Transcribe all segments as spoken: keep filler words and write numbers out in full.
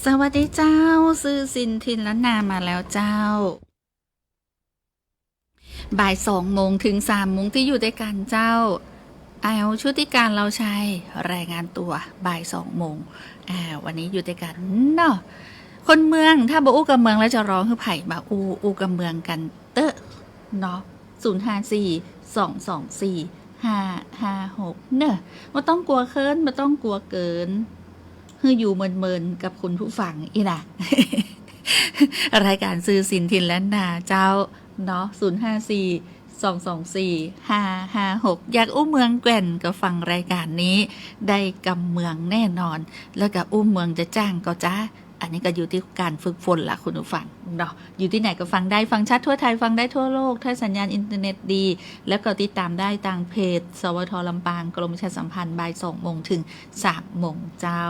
สวัสดีเจ้า ซื่อสินถิ่นล้านนามาแล้วเจ้า บ่ายสองโมงถึงสามโมงตี้อยู่ตวยกั๋นเจ้า แอล ชุติการ เลาชัย รายงานตั๋วบ่ายสองโมง อ่า วันนี้อยู่ตวยกั๋นเนาะ คนเมือง ถ้าบ่อู้กำเมืองแล้วจะรอหื้อใผมาอู้ อู้กำเมืองกั๋นเต๊อะเนาะ ศูนย์ห้าสี่ สองสองสี่ ห้าห้าหก เน่อ บ่ต้องกั๋วเคิน บ่ต้องกั๋วเกิน หื้ออยู่เมินๆ กับคุณผู้ฟังอี้นะ รายก๋านซื่อสินถิ่นล้านนาเจ้าเนาะ ศูนย์ห้าสี่ สองสองสี่ ห้าห้าหก อยากอู้เมืองแกว่นก็ฟังรายก๋านนี้ ได้กำเมืองแน่นอน แล้วก็อู้เมืองจะจ้างก็จ๊า อันนี้ก็อยู่ตี้ก๋านฝึกฝนละคุณผู้ฟังเนาะ อยู่ตี้ไหนก็ฟังได้ ฟังชัดทั่วไทย ฟังได้ทั่วโลก ถ้าสัญญาณอินเทอร์เน็ตดี แล้วก็ติดต๋ามได้ตางเพจ สวท ลำปาง กรมประชาสัมพันธ์ บ่ายสองโมงถึงสามโมงเจ้า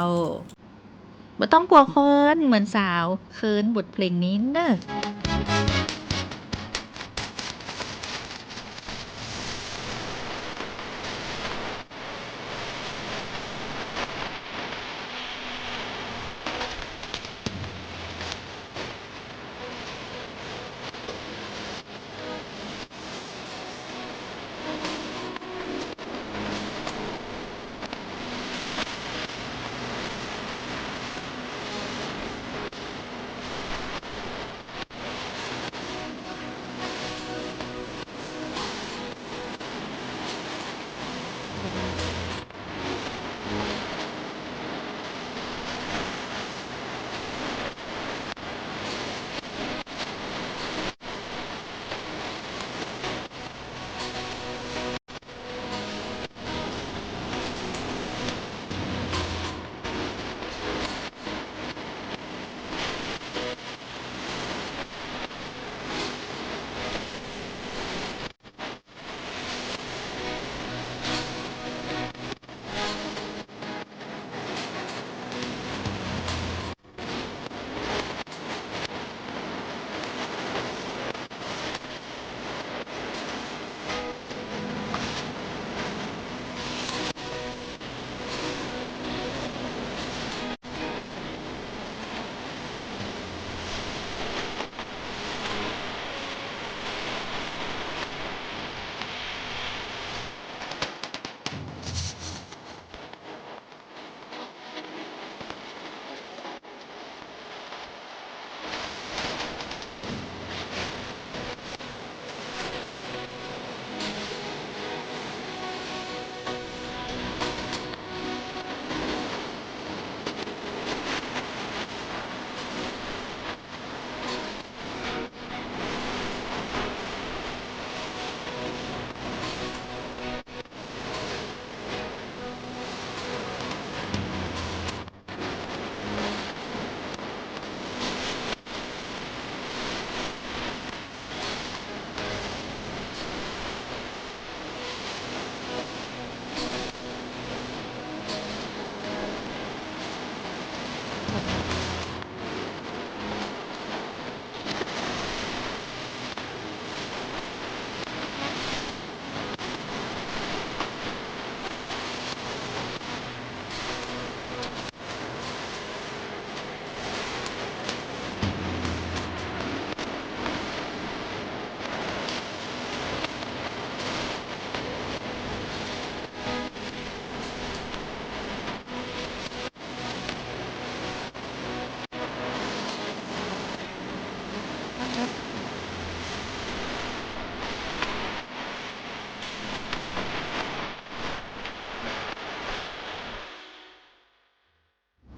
บ่ต้องกั๋วเคิน เหมือนสาวเคินบทเพลงนี้เน่อ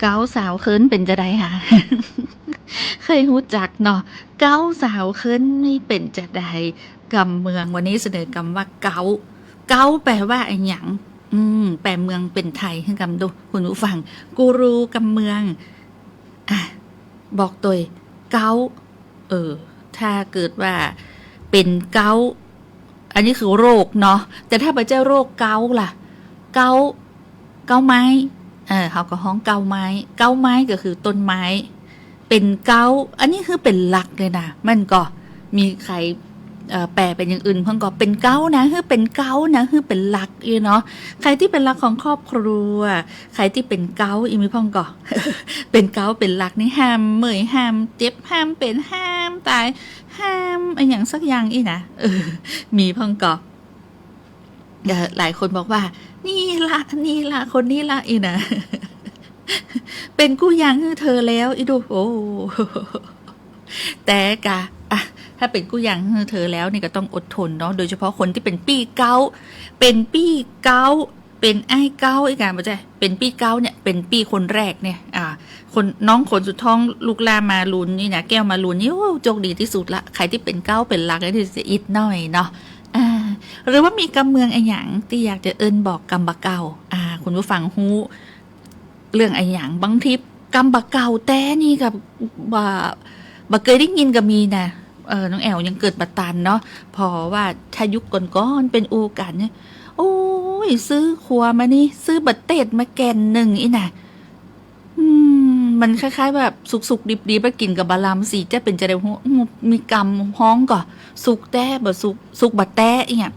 เก๊าสาวเคิ้นเป๋นจาใดคะ เกยฮู้จักเนาะ เก๊าสาวเคิ้นนี่เป๋นจาใด กำเมือง วันนี้เสนอกำว่าเก๊า เก๊าแปลว่าอะหยัง อืม แปลเมืองเป๋นไทยหื้อกำดู คุณผู้ฟัง กูรูกำเมือง อ่ะ บอกตวย เก๊า เออ ถ้าเกิดว่าเป๋นเก๊า อันนี้คือโรคเนาะ แต่ถ้าบ่ใจ้โรคเก๊าล่ะ เก๊า เก๊าไม้ เออ เขาก็ฮ้องเก๊าไม้ เก๊าไม้ก็คือต้นไม้ เป๋นเก๊า อันนี้คือเป๋นหลักเลยนะ มันก็มีใคร เอ่อ แป๋เป๋นอย่างอื่นพ่องก่อ เป๋นเก๊านะ หื้อเป๋นเก๊านะ หื้อเป๋นหลักอี้เนาะ ใผตี้เป๋นหลักของครอบครัว ใผตี้เป๋นเก๊าอี้มีพ่องก่อ เป๋นเก๊าเป๋นหลักนี่ห้ามเมื่อย ห้ามเจ็บ ห้ามเป๋น ห้ามต๋าย ห้ามอะหยังสักอย่างอี้นะ เออ มีพ่องก่อ เอ่อ หลายคนบอกว่า นี่ละ นี่ละ คนนี้ละ อี้นะ เป๋นกู้อย่างหื้อเธอแล้ว อี้ดู โอ้ แต่กะ อ่ะ ถ้าเป๋นกู้อย่างหื้อเธอแล้วนี่ก็ต้องอดทนเนาะ โดยเฉพาะคนตี้เป๋นปี้เก๊า เป๋นปี้เก๊า เป๋นอ้ายเก๊า อี้กะ บ่ใจ้ เป๋นปี้เก๊าเนี่ย เป๋นปี้คนแรกเนี่ย อ่า คน น้องคนสุดท้องลูกหล้ามาลุนนี่นะ แก้วมาลุนนี่ โอ้ โจคดีตี้สุดละ ใผตี้เป๋นเก๊าเป๋นหลักนี่จะอิดหน้อยเนาะ อ่า หรือว่ามีกำเมืองอะหยังตี้อยากจะเอิ้นบอกกำบ่าเก่า อ่า คุณผู้ฟังฮู้เรื่องอะหยัง บางทีกำบ่าเก่าแต๊นี่ก็บ่า บ่าเกยได้ยินก็มีนะ เออ น้องแอ๋วยังเกิดบ่ตันเนาะ เพราะว่าถ้ายุคก่อนๆ เป๋นอู้กั๋นเนี่ย โอ้ย ซื้อขัวมานี่ ซื้อบ่าเต็ดมาแก่นนึ่งอี้นะ อืม มันคล้ายๆ แบบสุกๆ ดิบๆ ไปกิ๋นกับบะหล่ำสีจะเป๋นจะใดฮู้ อืม มีกำฮ้องก่อ สุกแต๊บ่สุก สุกบ่แต๊อี้เงี้ย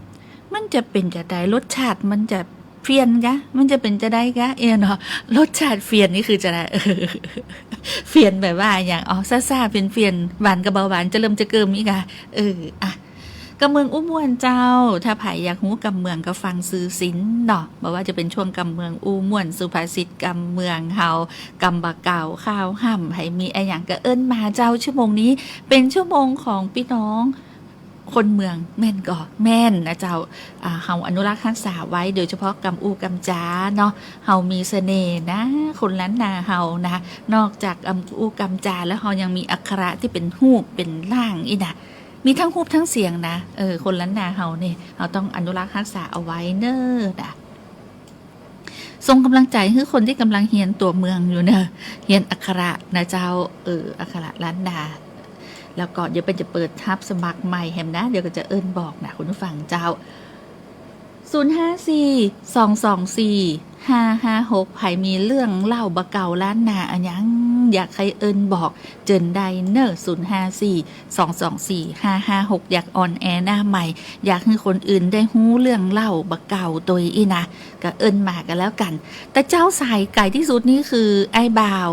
มันจะเป๋นจะใด รสชาติมันจะเฟี้ยนกะ มันจะเป๋นจะใดกะ เอี้ยเนาะ รสชาติเฟี้ยนนี่คือจะใด เออ เฟี้ยนแบบว่าอะหยัง อ๋อ ซ่าๆ เฟี้ยนๆ หวานก็บ่หวาน จะเลิ่มจะเกิ่มอี้กะ เออ อ่ะ กำเมืองอู้ม่วนเจ้า ถ้าใผอยากฮู้กำเมืองก็ฟังซื่อสินเนาะ บ่ว่าจะเป๋นช่วงกำเมืองอู้ม่วน สุภาษิตกำเมืองเฮา กำบ่าเก่า ข่าวฮ่ำ ใผมีอะหยังก็เอิ้นมาเจ้า ชั่วโมงนี้เป๋นชั่วโมงของปี้น้องคนเมือง แม่นก่อ แม่นนะเจ้า อ่า เฮาอนุรักษ์ฮักษาไว้ โดยเฉพาะกำอู้กำจาเนาะ เฮามีเสน่ห์นะ คนล้านนาเฮานะ นอกจากกำอู้กำจาแล้ว เฮายังมีอักขระตี้เป๋นฮูปเป๋นร่างอี้นะ มีตึงฮูปตึงเสียงนะ เออ คนล้านนาเฮานี่ เฮาต้องอนุรักษ์ฮักษาเอาไว้เน่อนะ ส่งกำลังใจ๋หื้อคนตี้ก่ำลังเฮียนตั๋วเมืองอยู่เน่อ เฮียนอักขระนะเจ้า เออ อักขระล้านนา แล้วก็เดี๋ยวเป๋นจะเปิดฮับสมัครใหม่แหมนะ เดี๋ยวก็จะเอิ้นบอกนะ คุณผู้ฟังเจ้า ศูนย์ห้าสี่ สองสองสี่ ห้าห้าหก ใผมีเรื่องเล่าบ่าเก่าล้านนาอะหยัง อยากหื้อเอิ้นบอก เจิญได้เน่อ ศูนย์ห้าสี่ สองสองสี่ ห้าห้าหก อยากออนแอร์หน้าใหม่ อยากหื้อคนอื่นได้ฮู้เรื่องเล่าบ่าเก่าตวยอี้นะ ก็เอิ้นมาก็แล้วกั๋น แต่เจ้าสายไก๋ตี้สุดนี่คืออ้ายบ่าว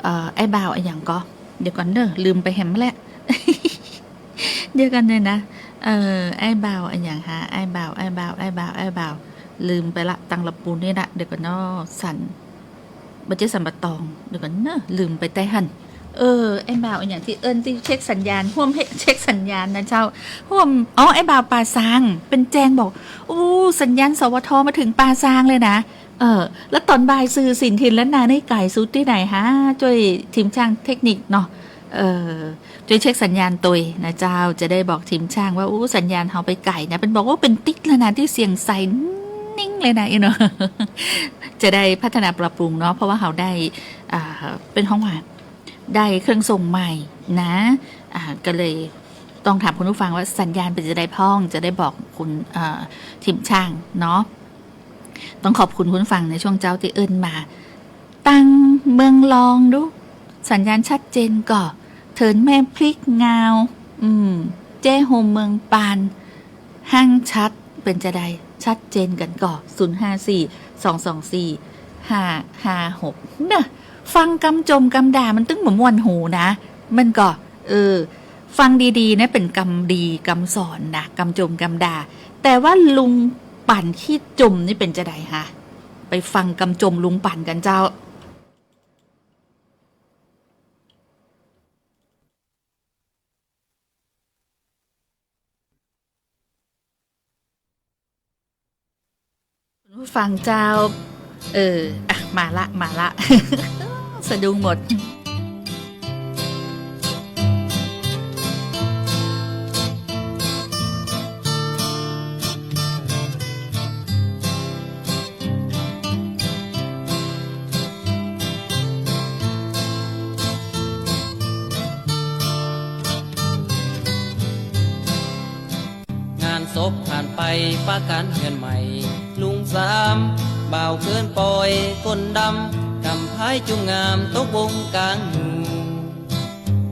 เอ่อ อ้ายบ่าวอะหยังก่อ เดี๋ยวก่อนเน่อ ลืมไปแหมแล้ว เดี๋ยวก่อนเน่อนะ เอ่อ อ้ายบ่าวอะหยังฮะ อ้ายบ่าว อ้ายบ่าว อ้ายบ่าว อ้ายบ่าว ลืมไปละ ตังละปูนนี่ละ เดี๋ยวก่อนเนาะ สัน บ่ใจ้สันป่าตอง เดี๋ยวก่อนเน่อ ลืมไปแต๊หั้น เออ อ้ายบ่าวอะหยังตี้เอิ้นตี้เช็คสัญญาณ ฮ่วมเช็คสัญญาณนะเจ้า ฮ่วม อ๋อ อ้ายบ่าวป่าซาง เป๋นแจ้งบอก อู้ สัญญาณ สวท มาเถิงป่าซางเลยนะ เออ แล้วต๋อนบ่ายสื่อสินถิ่นล้านนานี่ไก๋สุดตี้ไหนฮะ จ้วยทีมช่างเทคนิคเนาะ เออ จ้วยเช็คสัญญาณตวยนะเจ้า จะได้บอกทีมช่างว่า อู้ สัญญาณเฮาไปไก๋นะ เป๋นบอกว่าเป๋นติ๊กแล้วนะ ตี้เสียงใสนิ่งเลยนะ อี้เนาะ จะได้พัฒนาปรับปรุงเนาะ เพราะว่าเฮาได้ อ่า เป๋นฮ้องว่า ได้เครื่องส่งใหม่นะ อ่า ก็เลยต้องถามคุณผู้ฟังว่าสัญญาณเป๋นจะใดพ่อง จะได้บอกคุณ เอ่อ ทีมช่างเนาะ ต้องขอบคุณคุณผู้ฟังในช่วงเจ๊าตี้เอิ้นมา ตังเมืองลองดู สัญญาณชัดเจนก่อ เถินแม่พริกงาว อืม แจ้โฮมเมืองปาน ฮั่งชัด เป๋นจะใด ชัดเจนกั๋นก่อ ศูนย์ห้าสี่ สองสองสี่ ห้าห้าหก เน่อ ฟังกำจมกำด่ามันตึงบ่ม่วนหูนะ มันก่อ เออ ฟังดีๆ นะ เป๋นกำดีกำสอนนะ กำจมกำด่า แต่ว่าลุงปั่นขี้จมนี่เป๋นจะใดฮะ ไปฟังกำจมลุงปั่นกั๋นเจ้า คุณผู้ฟังเจ้า เออ อ่ะ มาละ มาละ สะดุ้งหมด งานศพผ่านไป ปะกั๋นเฮือนใหม่ ลุงสาม บ่าวเคินปอย ก้นดำ กำพายจุ่มงาม ตกวงก๋างหมู่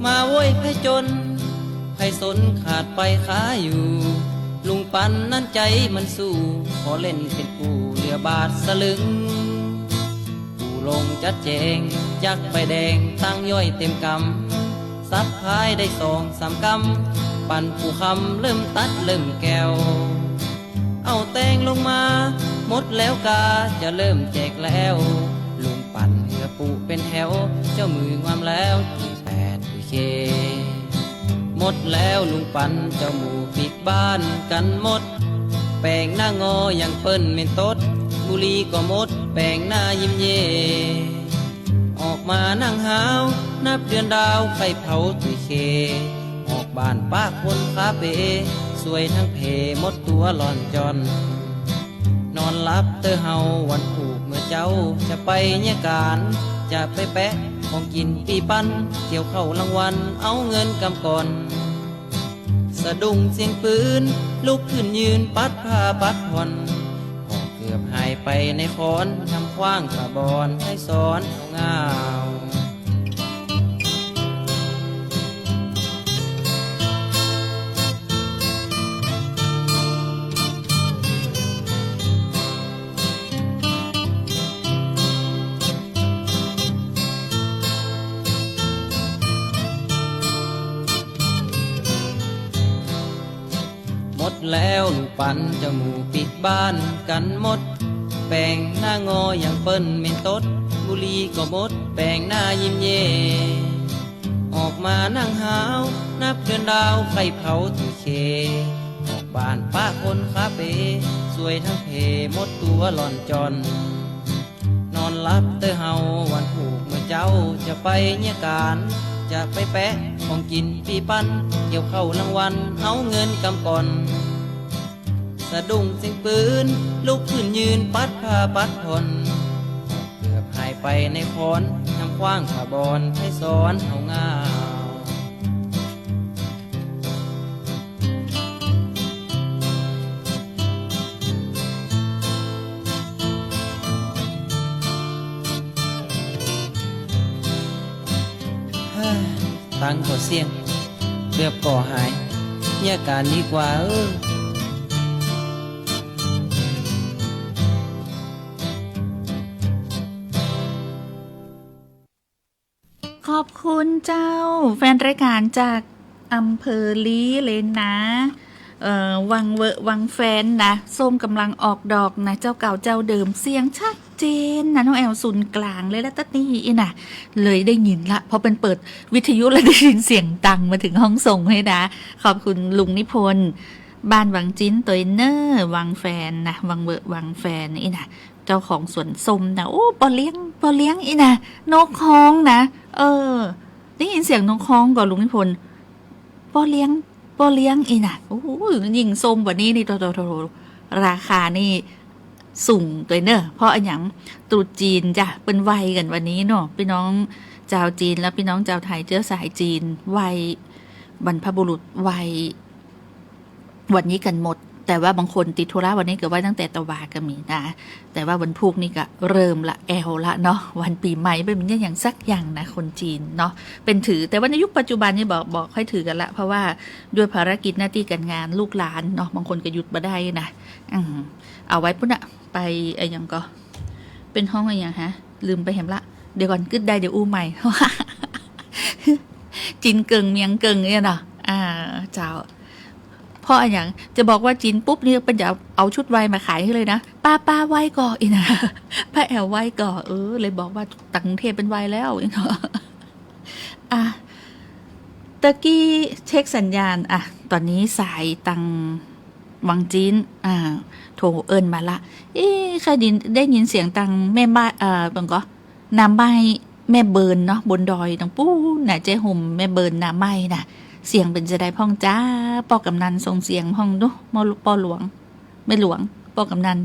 มาโว้ยไพจน ใผสนขาดไปขาอยู่ ลุงปันนั้นใจ๋มันสู้ ขอเล่นเป๋นกู้เหลือบาทสลึง กู้ลงจัดแจง จักใบแดงตั้งย้อยเต็มกำ สับขายได้สองสามกำ ปันกู้คำเริ่มตัดเริ่มแก้ว เอาแตงลงมา หมดแล้วกา จะเริ่มแจกแล้ว ลุงปันเหือปูเป๋นแถว เจ้ามืองามแล้ว ตี้แปดตี้เค หมดแล้วลุงปัน เจ้าหมู่ปิ๊กบ้านกั๋นหมด แป๋งหน้างออย่างเปิ้นเม้นตด บุหรี่ก็หมด แป๋งหน้ายิ้มเย่ ออกมานั่งหาว นับเดือนดาว ใค่เผาตี้เค ออกบ้านปะคนขาเป๋ สวยทั้งเพ หมดตั๋วล่อนจ่อน นอนหลับเต๊อะเฮาวันผูกเมื่อเจ๊า จะไปเยียะก๋าน จะไปแปะของกิ๋นปี้ปัน เกี่ยวข้าวรางวัล เอาเงินกำก่อน สะดุ้งเสียงปืน ลุกขึ้นยืน ปัดผ้าปัดผ่อน ก็เกือบหายไปในขอน นำขว้างผ้าบอน ไทยสอนเอาง่าว หมดแล้วลุงปัน เจ้าหมู่ปิ๊กบ้านกั๋นหมด แป๋งหน้างออย่างเปิ้นเม้นตด บุหรี่ก็หมด แป๋งหน้ายิ้มเย่ ออกมานั่งหาว นับเดือนดาว ใค่เผาตี้เค ออกบ้านปะคนขาเป๋ สวยทั้งเพ หมดตั๋วล่อนจ่อน นอนหลับเต๊อะเฮาวันผูกเมื่อเจ๊า จะไปเยียะก๋าน จะไปแปะของกิ๋นปี้ปัน เกี่ยวข้าวรางวัล เอาเงินกำก่อน สะดุ้งเสียงปืน ลุกขึ้นยืน ปัดผ้าปัดผ่อน เกือบหายไปในขอน นำขว้างผ้าบอน ไทยสอนเอาง่าว ตังค์ก็เสี้ยง เกือบก็หาย เยียะก๋านดีกว่าเอ้อ ขอบคุณเจ้า แฟนรายก๋านจากอำเภอลี้เลยนะ เอ่อ วังเวอะวังแฟนนะ ส้มก๋ำลังออกดอกนะ เจ้าเก่าเจ้าเดิม เสียงชัดเจนนะ น้องแอล ศูนย์กลางเลยละตั๊ดนี่อินะ เลยได้ยินละ พอเปิ้นเปิดวิทยุแล้วได้ยินเสียงดังมาเถิงห้องส่งเลยนะ ขอบคุณลุงนิพนธ์ บ้านวังจิ๊นตวยเน่อ วังแฟนนะ วังเวอะวังแฟนอินะ เจ้าของสวนส้มนะ โอ้ ป้อเลี้ยง ป้อเลี้ยงอินะ นกฮ้องนะ เออ ได้ยินเสียงนกฮ้องก่อลุงนิพนธ์ ป้อเลี้ยง ป้อเลี้ยงอินะ โอ้โห ยิ่งส้มกว่านี้นี่ โถ โถ โถ โถ ราคานี่สูงตวยเน่อ เพราะอะหยัง ตรุษจีนจ้ะ เปิ้นไหว้กั๋นวันนี้เนาะ ปี้น้องจาวจีนและปี้น้องจาวไทยเจื้อสายจีน ไหว้บรรพบุรุษ ไหว้ วันนี้กั๋นหมด แต่ว่าบางคนติดธุระวันนี้ก็ไหว้ตั้งแต่ตะวาก็มีนะ แต่ว่าวันพูกนี่ก็เริ่มละ แอวละเนาะ วันปี๋ใหม่เปิ้นบ่มีอะหยังสักอย่างนะ คนจีนเนาะ เปิ้นถือ แต่ว่าในยุคปัจจุบันนี่บ่ บ่ค่อยถือกั๋นละ เพราะว่าด้วยภารกิจหน้าตี้ก๋านงานลูกหลานเนาะ บางคนก็หยุดบ่ได้นะ อืม เอาไว้ปู้นน่ะ ไปอะหยังก่อ เปิ้นฮ้องอะหยังฮะ ลืมไปแหมละ เดี๋ยวก่อน กึ๊ดได้เดี๋ยวอู้ใหม่ จีนเกิ่งเมียงเกิ่งเนี่ยเนาะ อ่า เจ้า เพราะอะหยัง จะบอกว่าจีนปุ๊บนี่เปิ้นจะเอา เอาชุดไหว้มาขายหื้อเลยนะ ป้า ป้าไหว้ก่ออินะ ป้าแอลไหว้ก่อ เออ เลยบอกว่าตังกรุงเทพฯเปิ้นไหว้แล้วอินะ อ่ะ ตะกี้เช็คสัญญาณ อ่ะ ต๋อนนี้สายตังวังจิ๊น อ่า โทรเอิ้นมาละ เอ๊ะ ใค่ได้ยิน ได้ยินเสียงตังแม่บ้าน เอ่อ เปิ้นก่อ นาไม้แม่เบิร์นเนาะ บนดอยตังปู๊นน่ะ เจ๊หมแม่เบิร์นนาไม้น่ะ เสียงเป๋นจาใดพ่องจ้า ป้อกำนันส่งเสียงพ่องดู ป้อหลวง แม่หลวง ป้อกำนัน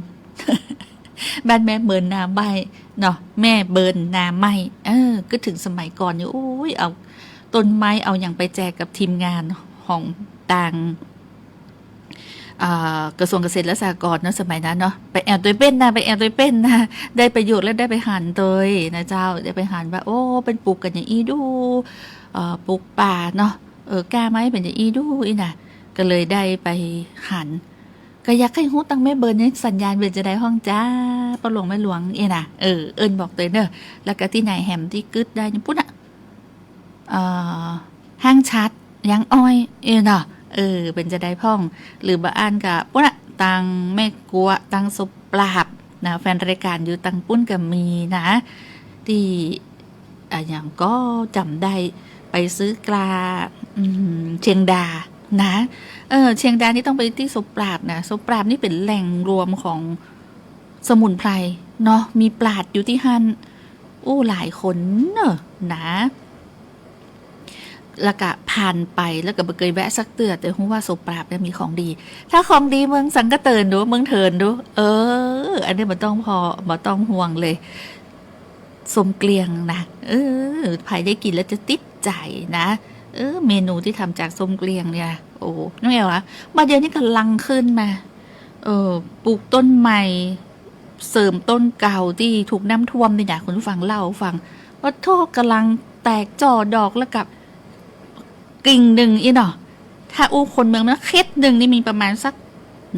บ้านแม่เบิร์นนาไม้เนาะ แม่เบิร์นนาไม้ เออ กึ๊ดเถิงสมัยก่อนนี่ โอ้ย เอาต้นไม้เอาหยังไปแจกกับทีมงานของตาง อ่า กระทรวงเกษตรและสหกรณ์เนาะ สมัยนั้นเนาะ ไปแอ่วตวยเป้นนะ ไปแอ่วตวยเป้นนะ ได้ประโยชน์และได้ไปหันตวยนะเจ้า ได้ไปหันว่า โอ้ เปิ้นปลูกกั๋นอย่างอี้ดู เอ่อ ปลูกป่าเนาะ เออ ก้าไหม เป๋นจาอี้ดูอี้น่ะ ก็เลยได้ไปหัน ก็อยากใค่ฮู้ตังแม่เบิร์นนี่สัญญาณเป๋นจาใดพ่องจ้า ป้อหลวงแม่หลวงอี้น่ะ เออ เอิ้นบอกเตยเน่อ แล้วก็ตี้ไหนแหมตี้กึ๊ดได้นี่ปุ้นน่ะ เอ่อ ห้างฉัตร ยางอ้อย เออเนาะ เออ เป๋นจาใดพ่อง หรือบ่อั้นก็ปุ้นน่ะ ตังแม่กั๊ว ตังสมปราบนะ แฟนรายก๋านอยู่ตังปุ้นก็มีนะ ตี้ อะหยังก็จ๋ำได้ ไปซื้อกล้า อืม เชียงดานะ เออ เชียงดานี่ต้องไปตี้สมปราบนะ สมปราบนี่เป๋นแหล่งรวมของสมุนไพรเนาะ มีปราชญ์อยู่ตี้หั้น อู้ หลายคนเน่อนะ แล้วก็ผ่านไป แล้วก็บ่เกยแวะสักเตื้อ แต่ฮู้ว่าสมปราบเนี่ยมีของดี ถ้าของดีเมืองสังก็เติ่นดู เมืองเถินดู เออ อันนี้บ่ต้องผ่อ บ่ต้องห่วงเลย ส้มเกลี้ยงนะ เออ ใผได้กิ๋นแล้วจะติดใจ๋นะ เออ เมนูตี้ทำจากส้มเกลี้ยงเนี่ย โอ้ น้องแอวอะ บ่าเดี่ยวนี้ก่ำลังขึ้นมา เออ ปลูกต้นใหม่ เสริมต้นเก่าตี้ถูกน้ำท่วมนี่นะ คุณผู้ฟังเล่าฟัง ว่าโธ่ ก่ำลังแตกจ่อดอกแล้วกับ กิ่งนึ่งอี้เนาะ ถ้าอู้คนเมืองมันเขตนึ่งนี่มีประมาณสัก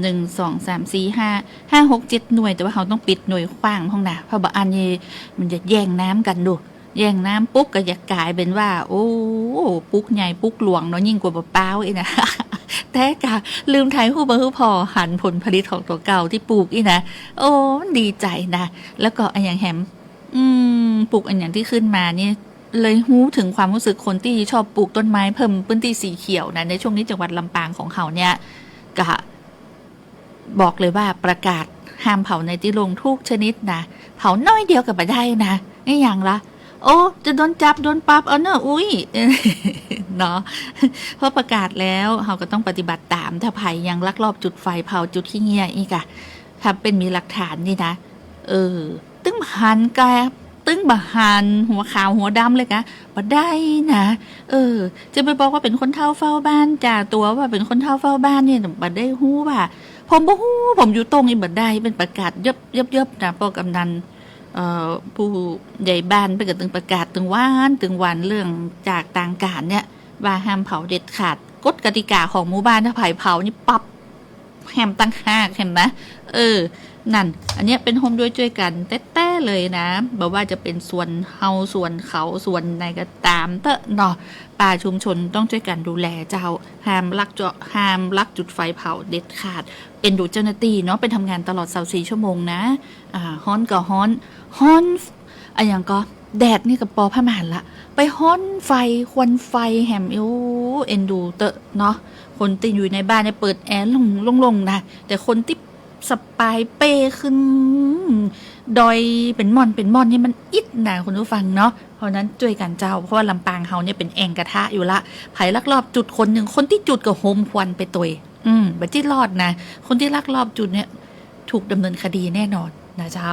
นึ่ง สอง สาม สี่ ห้า ห้า หก เจ็ด หน่วย แต่ว่าเฮาต้องปิดหน่วยขว้างพ่องนะ เพราะบ่อั้นนี่มันจะแย่งน้ำกั๋นดู แย่งน้ำปุ๊บก็จะก๋ายเป๋นว่า โอ้ ปลูกใหญ่ปลูกหลวงเนาะ ยิ่งกว่าบ่าป๊าวอี้นะ แต่ก็ลืมถ่ายฮูปหื้อผ่อหันผลผลิตของตั๋วเก่าตี้ปลูกอี้นะ โอ้ มันดีใจ๋นะ แล้วก็อะหยังแหม อืม ปลูกอะหยังตี้ขึ้นมานี่ เลยฮู้เถิงความฮู้สึกคนตี้ชอบปลูกต้นไม้เพิ่มพื้นตี้สีเขียวนะ ในช่วงนี้จังหวัดลำปางของเฮาเนี่ย ก็บอกเลยว่าประกาศห้ามเผาในตี้โล่งทุกชนิดนะ เผาน้อยเดียวก็บ่ได้นะ อะหยังละ โอ้ จะโดนจับโดนปรับเอาเน่อ อุ๊ย เนาะ เพราะประกาศแล้วเฮาก็ต้องปฏิบัติต๋าม ถ้าใผยังลักลอบจุดไฟเผาจุดขี้เงี้ยอี้ก่ะ ถ้าเป๋นมีหลักฐานนี่นะ เออ ตึงบ่หันกา ตึงบ่หันหัวขาวหัวดำเลยกา บ่ได้นะ เออ จะไปบอกว่าเป๋นคนเฒ่าเฝ้าบ้าน จ๋าตั๋วว่าเป๋นคนเฒ่าเฝ้าบ้านเนี่ย บ่ได้ฮู้ว่า ผมบ่ฮู้ ผมอยู่ตรงอี้บ่ได้ เป๋นประกาศเยิบๆๆ นะ ป้อกำนัน เอ่อ ผู้ใหญ่บ้านเปิ้นก็ตึงประกาศตึงวันตึงวัน เรื่องจากตางก๋านเนี่ย ว่าห้ามเผาเด็ดขาด กฎกติกาของหมู่บ้าน ถ้าใผเผานี่ปรับ แหมต่างหากแหมนะ เออ นั่น อันเนี้ยเป๋นฮ่วมด้วยจ้วยกั๋นแต๊ๆ เลยนะ บ่ว่าจะเป๋นสวนเฮา สวนเขา สวนไหนก็ต๋ามเต๊อะเนาะ ป่าชุมชนต้องจ้วยกั๋นดูแลเจ้า ห้ามลักเจาะ ห้ามลักจุดไฟเผาเด็ดขาด เอ็นดูเจ้าหน้าตี้เนาะ เปิ้นทำงานตลอดซาวสี่ชั่วโมงนะ อ่า ฮ้อนก็ฮ้อน ฮ้อน อะหยังก็ แดดนี่ก็ปอประมาณละ ไปฮ้อนไฟ ควันไฟแหม โอ้ เอ็นดูเต๊อะเนาะ คนตี้อยู่ในบ้านเนี่ยเปิดแอร์โล่งๆ นะ แต่คนตี้สะปายเป้ขึ้นดอยเป๋นม่อนเป๋นม่อนนี่มันอิดนะคุณผู้ฟังเนาะ เพราะนั้นจ้วยกั๋นเจ้า เพราะว่าลำปางเฮาเนี่ยเป๋นแอ่งกระทะอยู่ละ ใผลักลอบจุดคนนึ่ง คนตี้จุดก็โหมควันไปตวย อืม บ่ตี้รอดนะ คนตี้ลักลอบจุดเนี่ย ถูกดำเนินคดีแน่นอนนะเจ้า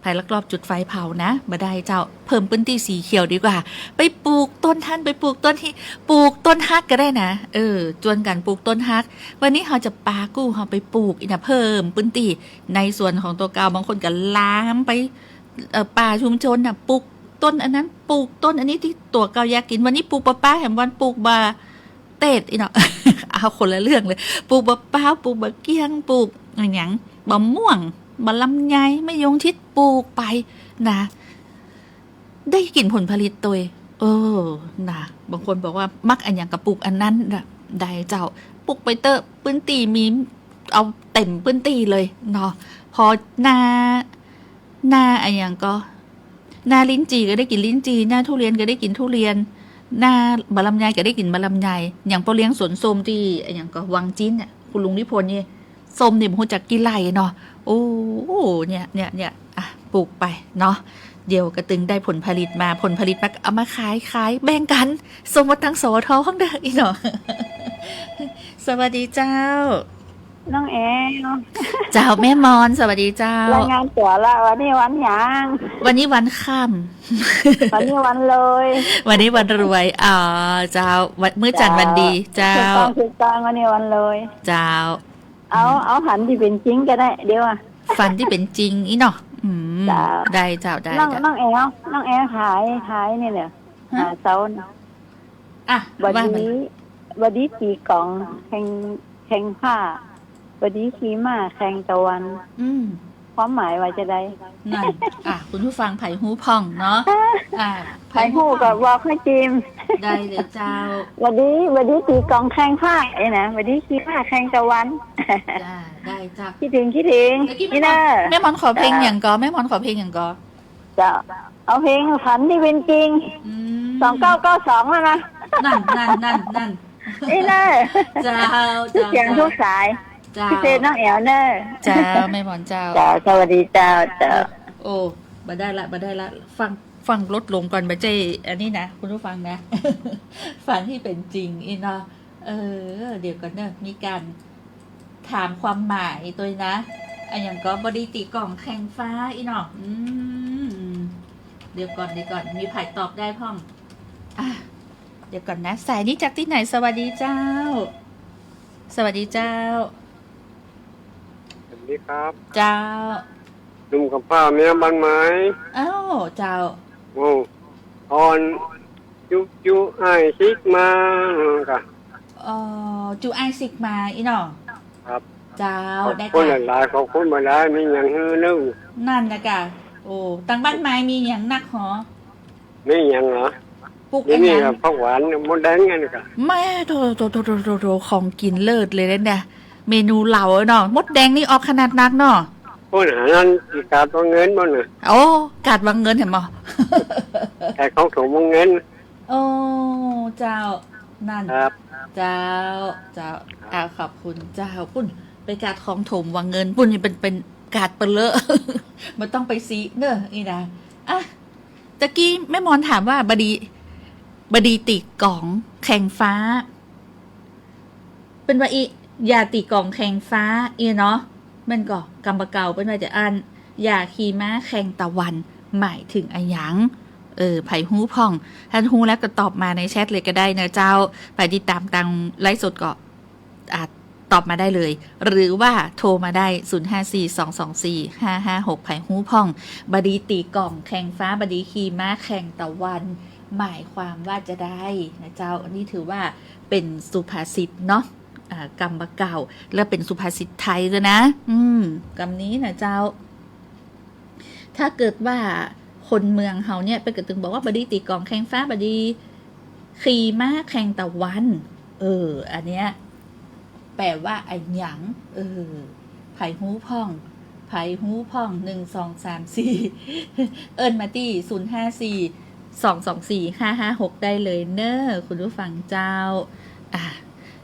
ใผลักลอบจุดไฟเผานะ บ่ได้เจ้า เพิ่มพื้นตี้สีเขียวดีกว่า ไปปลูกต้นฮั่น ไปปลูกต้นฮี่ ปลูกต้นฮักก็ได้นะ เออ จวนกั๋นปลูกต้นฮัก วันนี้เฮาจะปากู้เฮาไปปลูกอี้นะ เพิ่มพื้นตี้ในสวนของตั๋วเก่า บางคนก็ลามไป เอ่อ ป่าชุมชนน่ะ ปลูกต้นอันนั้น ปลูกต้นอันนี้ตี้ตั๋วเก่าอยากกิ๋น วันนี้ปลูกบ่าป๊าว แหมวันปลูกบ่า เตดอี้เนาะ เอาคนละเรื่องเลย ปลูกบ่าป๊าว ปลูกบ่าเกี้ยง ปลูกอะหยัง บ่าม่วง บ่าลำไย มะยงชิด ปลูกไปนะ ได้กิ๋นผลผลิตตวย เออ นะ บางคนบอกว่ามักอะหยังก็ปลูกอันนั้นนะ ได้เจ้า ปลูกไปเต๊อะ พื้นตี้มี เอาเต็มพื้นตี้เลยเนาะ พอหน้า หน้าอะหยังก็ หน้าลิ้นจี่ก็ได้กิ๋นลิ้นจี่ หน้าทุเรียนก็ได้กิ๋นทุเรียน หน้าบ่าลำไยก็ได้กิ๋นบ่าลำไย อย่างป้อเลี้ยงสวนส้มตี้อะหยังก็วังจีนเนี่ย คุณลุงนิพนธ์นี่ ส้มนี่บ่ฮู้จักกี่ไร่เนาะ โอ้ เนี่ย เนี่ย เนี่ย อ่ะ ปลูกไปเนาะ เดี๋ยวก็ตึงได้ผลผลิตมา ผลผลิตมาก็เอามาขาย ขายแบ่งกั๋น ส่งมาตัง สวท ห้องเด้ออี้เนาะ สวัสดีเจ้า น้องแอว เจ้า แม่มอน สวัสดีเจ้า รายงานตั๋วละ วันนี้วันหยัง วันนี้วันค่ำ วันนี้วันรวย วันนี้วันรวย อ๋อ เจ้า วัน มื้อจันทร์วันดี เจ้า ถูกต้อง ถูกต้อง วันนี้วันรวย เจ้า เอา อืม เอาหันตี้เป๋นจริงก็ได้ เดี๋ยวอะ ฝันตี้เป๋นจริงอี้เนาะ อืม เจ้า ได้เจ้า ได้ น้อง เจ้า น้องแอว น้องแอวขาย ขายนี่แหละ ฮะ หาเสา อ่ะ บ่าดี ว่ามา บ่าดีตี๋ก๋องแข่ง แข่งฟ้า บ่าดีขี่ม้าแข่งตะวัน อืม ความหมายว่าจาใด นั่น อ่ะ คุณผู้ฟังใผฮู้พ่องเนาะ อ่ะ ใผฮู้ก็บอกหื้อจีม ได้เลยเจ้า บ่าดี บ่าดีตี๋ก๋องแข่งฟ้า เอ้ยนะ บ่าดีขี่ม้าแข่งตะวัน จ้า ได้เจ้า คิดถึง คิดถึง ตะกี้ นี่นะ แม่หมอนขอเพลงหยังก่อ แม่หมอนขอเพลงหยังก่อ เจ้า เอาเพลงฝันที่เป็นจริง อืม สองเก้าเก้าสอง แล้วนะ นั่น นั่น นั่น นั่น นี่นะ เจ้า ทุกเสียง เจ้า ทุกสาย เจ้า พิเศษน้องแอ๋วเนอะ เจ้า แม่หมอนเจ้า เจ้า สวัสดีเจ้า เจ้า โอ้ บ่ได้ละ บ่ได้ละ ฟัง ฟังลดลงก่อน บ่ใจ้อันนี้นะ คุณผู้ฟังนะ ฝันที่เป็นจริงอี้เนาะ เออ เดี๋ยวก่อนเนอะ มีการ ถามความหมายตวยนะ อะหยังก็บ่ดีตี๋ก๋องแข่งฟ้าอี้เนาะ อืม เดี๋ยวก่อน เดี๋ยวก่อน มีใผตอบได้พ่อง อ่ะ เดี๋ยวก่อนนะ สายนี้จากตี้ไหน สวัสดีเจ้า สวัสดีเจ้า สวัสดีครับ เจ้า หนุ่มกำพร้าเมียบ้านไม้ อ้าว เจ้า โอ้ อ่อน จุจุอ้ายซิกมา กะ อ๋อ จุอ้ายซิกมาอี้เนาะ ครับ เจ้า ขอบคุณ ได้ค่ะ หลายๆ ขอบคุณหลายๆ มีหยังหื้อนึ่ง นั่นนะกะ โอ้ ตังบ้านไม้มีหยังนักหอ มีหยังเหรอ ปลูก มี อะหยัง ผักหวาน มดแดงอันนี้กะ แม่ โถ โถ ของกิ๋นเลิศเลยนะเนี่ย เมนูเหล่าเนาะ มดแดงนี่ออกขนาดนักเนาะ โอ้ย อันนั้นสิกาดว่าเงินบ่น่ะ โอ้ กาดว่าเงินหันบ่ แต่ของถมว่าเงิน โอ้ เจ้า นั่น ครับ เจ้า เจ้า ครับ อ้าว ขอบคุณเจ้า ปุ้น ไปกาดของถมว่าเงิน ปุ้นนี่เป๋น เป๋นกาดเป๋นเลอะ บ่ต้องไปซี้เน่อ นี่นะ อ่ะ ตะกี้แม่หมอนถามว่า บ่าดี บ่าดีตี๋ก๋องแข่งฟ้า เปิ้นว่าอี้ อย่าตี๋ก๋องแข่งฟ้า อี้เนาะ มันก็กำบ่าเก่า เปิ้นว่าจาอั้น อย่าขี่ม้าแข่งตะวัน หมายถึงอะหยัง เออ ใผฮู้พ่อง ถ้าฮู้แล้วก็ตอบมาในแชทเลยก็ได้เนาะเจ้า ใผติดต๋ามตางไลฟ์สดก็ อ่ะ ตอบมาได้เลย หรือว่าโทรมาได้ ศูนย์ห้าสี่ สองสองสี่ ห้าห้าหก ใผฮู้พ่อง บ่าดีตี๋ก๋องแข่งฟ้า บ่าดีขี่ม้าแข่งตะวัน หมายความว่าจาใดนะเจ้า อันนี้ถือว่าเป๋นสุภาษิตเนาะ อ่า กำบ่าเก่า และเป๋นสุภาษิตไทยด้วยนะ อืม กำนี้นะเจ้า ถ้าเกิดว่าคนเมืองเฮาเนี่ย เปิ้นก็ตึงบอกว่า บ่าดีตี๋ก๋องแข่งฟ้า บ่าดีขี่ม้าแข่งตะวัน เออ อันเนี้ย แป๋ว่าอะหยัง เออ ใผฮู้พ่อง ใผฮู้พ่อง หนึ่ง สอง สาม สี่ เอิ้นมาตี้ ศูนย์ห้าสี่ สองสองสี่ ห้าห้าหก ได้เลยเน่อ คุณผู้ฟังเจ้า อ่ะ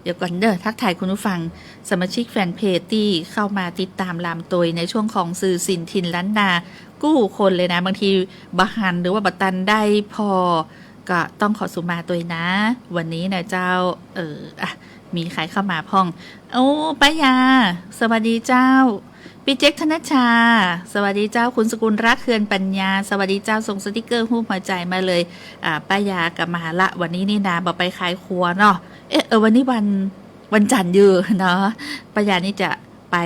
เดี๋ยวก่อนเด้อ ทักทายคุณผู้ฟัง สมาชิกแฟนเพจตี้เข้ามาติดต๋ามลามตวยในช่วงของสื่อสินถิ่นล้านนากู้คนเลยนะ บางทีบ่หันหรือว่าบ่ตันได้ผ่อ ก็ต้องขอสุมาตวยนะ วันนี้นะเจ้า เออ อ่ะ มีใผเข้ามาพ่อง โอ้ ป้ายา สวัสดีเจ้า ปี้เจ๊ก ธนชชา สวัสดีเจ้า คุณสกุลรัก เฮือนปัญญา สวัสดีเจ้า ส่งสติกเกอร์ฮูปหัวใจ๋มาเลย อ่า ป้ายาก็มาละ วันนี้นี่นา บ่ไปขายครัวเนาะ เอ๊ะ เออ วันนี้วัน วันจั๋นทร์อยู่เนาะ ป้ายานี่จะไป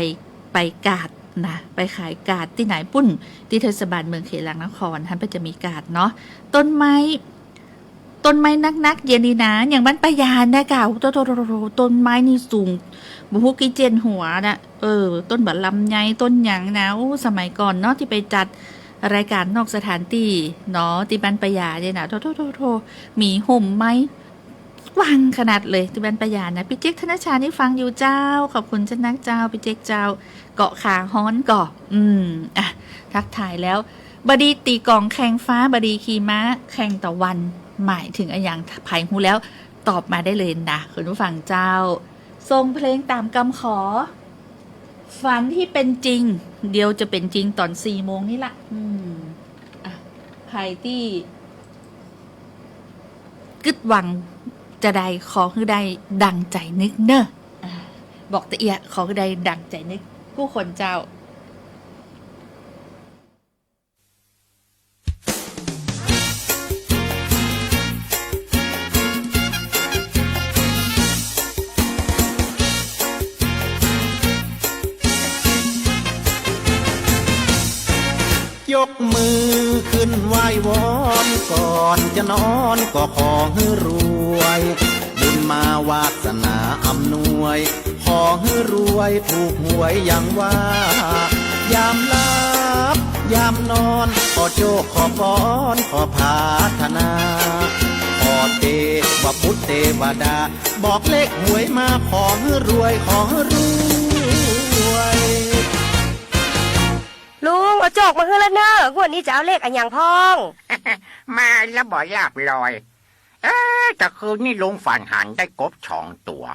ไปกาดนะ ไปขายกาดตี้ไหนปุ้น ตี้เทศบาลเมืองเขลังนคร หั้นเปิ้นจะมีกาดเนาะ ต้นไม้ ต้นไม้นักๆ เดี๋ยวนี้นะ อย่างบ้านป้ายานะเก่า โถ โถ โถ โถ ต้นไม้นี่สูง บ่ฮู้กี่เจ้นหัวน่ะ เออ ต้นบักลำไย ต้นหยังนะ โอ้ สมัยก่อนเนาะ ตี้ไปจัดรายก๋านนอกสถานตี้เนาะ ตี้บ้านป้ายาเนี่ยนะ โถ โถ โถ โถ มีฮ่มไม้ กว้างขนาดเลย ตี้บ้านป้ายานะ ปี้เจ๊ก ธนชชา นี่ฟังอยู่เจ้า ขอบคุณเจ้านักเจ้า ปี้เจ๊กเจ้า เกาะคาฮ้อนก่อ อืม อ่ะ ทักทายแล้ว บ่าดีตี๋ก๋องแข่งฟ้า บ่าดีขี่ม้าแข่งตะวัน หมายถึงอะหยัง ใผฮู้แล้ว ตอบมาได้เลยนะ คุณผู้ฟังเจ้า ส่งเพลงต๋ามกำขอ ฝันที่เป็นจริง เดี๋ยวจะเป็นจริงต๋อนสี่โมงนี่ละ อืม อ่ะ ใผตี้ กึ๊ดหวังจาใด ขอหื้อได้ดังใจ๋นึกเน่อ อ่า บอกตะเอีย ขอหื้อได้ดังใจ๋นึก กู้คนเจ้า ยกมือขึ้นไหว้วอน ก่อนจะนอนก็ขอหื้อรวย บุญมาวาสนาอำนวย ขอหื้อรวยถูกหวยอย่างว่า ยามหลับยามนอน ขอโชคขอปอนขอผาถนา ขอเตวบุตรเตวดา บอกเลขหวยมา ขอหื้อรวย ขอหื้อรวย ลุง เอาโจกมาหื้อแล้วเน่อ งวดนี้จะเอาเลขอะหยังพ่อง มาแล้วบ่ลาภลอย เอ๊ะ แต่คืนนี้ลุงฝันหันได้กบสองตั๋ว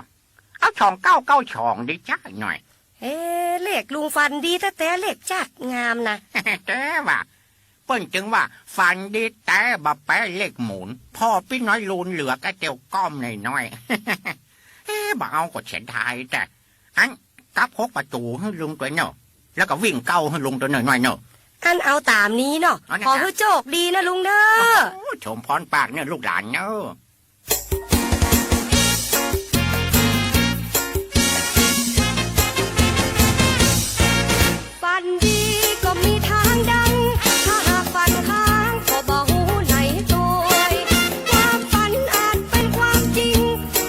เอาสองเก้าเก้าสองดีจ๊ะหน่อย เอ๊ะ เลขลุงฝันดีแต๊ๆ เลขจัดงามนะ แต่ว่า เปิ้นจึงว่าฝันดีแต่บ่แป๊เลขหมุน พ่อปี้น้อยลูนเหลือแค่เตียวก้อมน้อยๆ เอ๊ะ บ่เอาก็เสียดายแต่ อัน กลับหกประตู๋หื้อลุงตวยเน่อ แล้วก็วิ่งเก้าหื้อลุงตวยน้อยๆ เน่อ อันเอาต๋ามนี้เนาะ เอานะ ขอหื้อโจกดีนะลุงเน่อ โอ้โห สมพรปากเน่อลูกหลานเน่อ ฝันดีก็มีทางดัง ถ้าหากฝันค้างก็บ่ฮู้ไหนตวย ความฝันอาจเป็นความจริง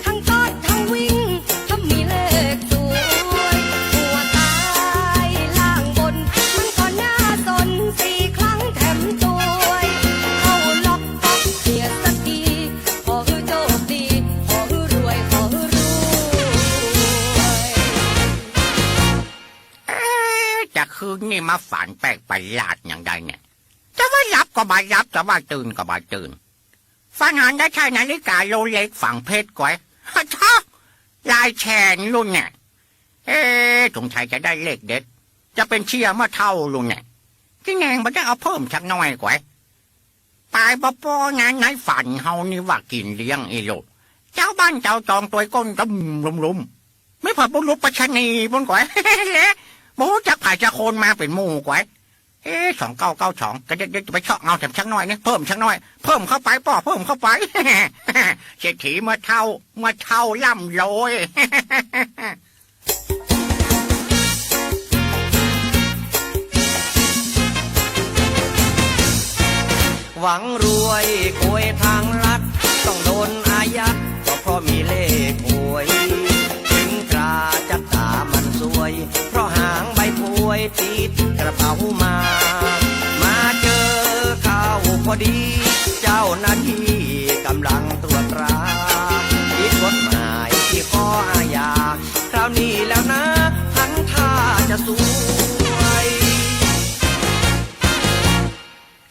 ทั้งตอดทั้งวิ่ง ถ้ามีเลขสวย หัวใต้ล่างบน มันก็น่าสน สี่ครั้งแถมตวย เข้าล็อกป๊อกเสียสักที ขอหื้อโจกดี ขอหื้อรวย ขอหื้อรวย เอ๊ะ แต่คืนนี้มาฝันแปลกประหลาดอย่างใดเนี่ย จะว่าหลับก็บ่หลับ จะว่าตื่นก็บ่ตื่น ฝันหันได้ใช้นาฬิกาโรเล็กซ์ฝังเพชรก๋วย ฮะ ท้อ ลายแชนลูกเนี่ย เอ๊ะ สงสัยจะได้เลขเด็ด จะเป๋นเสี้ยเมื่อเฒ่าลูกเนี่ย ตี้แน่งบ่ได้เอาเพิ่มสักหน่อยก๋วย ปายบ่ปอนะ ในฝันเฮานี่ว่ากิ๋นเลี้ยงอี้ลูก เจ้าบ้านเจ้าจองตวยก้นจุ่มลุมๆ ไม่พอบุรุษไปชะนีปุ้นก๋วย บ่ฮู้จักใผจะโคนมาเป๋นหมู่ก๋วย เอ๊ะ สองเก้าเก้าสอง ก็เดี๋ยว เดี๋ยวจะไปเซาะเอาแถมสักหน่อยนี่ เพิ่มสักหน่อย เพิ่มเข้าไปป้อ เพิ่มเข้าไป เศรษฐีเมื่อเฒ่า เมื่อเฒ่าร่ำรวย หวังรวยโกยทางลัด ต้องโดนอายัด ก็เพราะมีเลขหวย ถึงตราจะต๋ามันซวย เพราะหางใบพวยติดกระเป๋ามา มาเจอเข้าพอดี เจ้าหน้าที่กำลังตรวจตรา ผิดกฎหมายที่ข้ออาญา คราวนี้แล้วนะ หันท่าจะซวย